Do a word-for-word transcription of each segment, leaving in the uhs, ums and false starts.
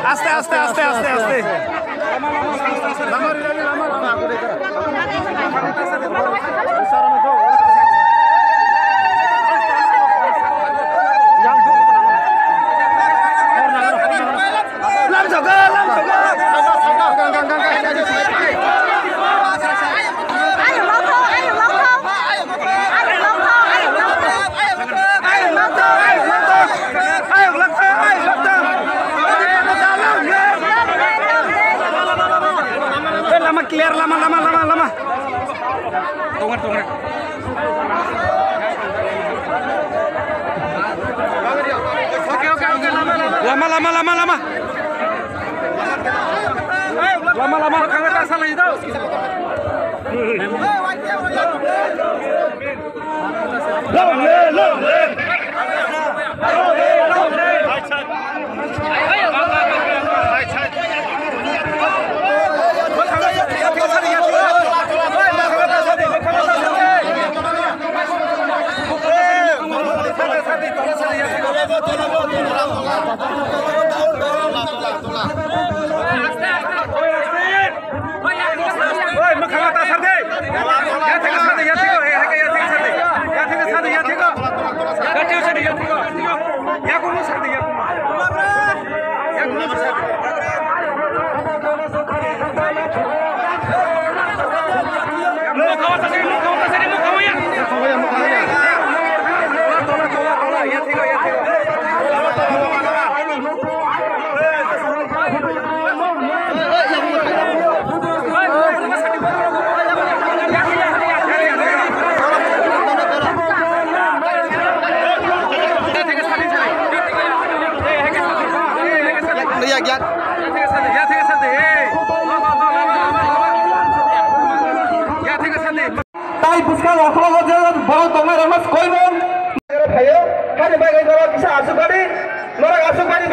Aste, aste, aste, aste, aste. Lama clear, lama, lama, lama, lama. Tongan, tongan. Oke, oke, oke, lama, lama. Lama, lama, lama, lama. Lama, lama. Kanga tak salah itu. Long live, long live. Long live, long live. Oi, mwkhang ta sar de. Ya thega sar de, ya thega, ya thega, ya thega sar de. Ya thega sar de, ya thega. Ya thega sar de, ya thega. Ya kumu sar de, ya kumu. Ya kumu sar de. Mwkhang ta sar de, mwkhang ta sar de, mwkhang ya. Ya thega, ya thega. Tei bwskang okologo je borok tongnai rokno koimung. Phaio, hani bagwi norok kisa aswk bani, norok aswk bani.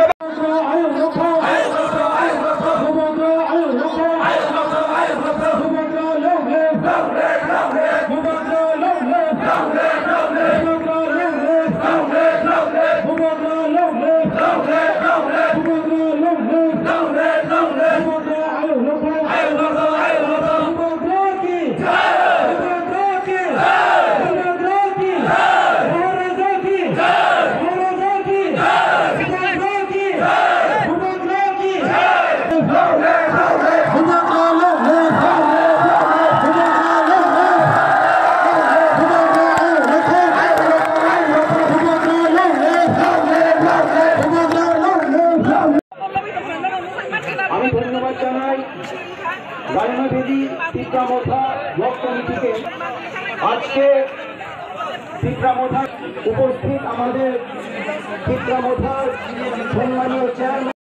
আমি ধন্যবাদ জানাই জালনাভেলি তিপ্রা মথা ব্লক কমিটিকে। আজকে তিপ্রা মথা উপস্থিত আমাদের তিপ্রা মথার সম্মানীয় চেয়ারম্যান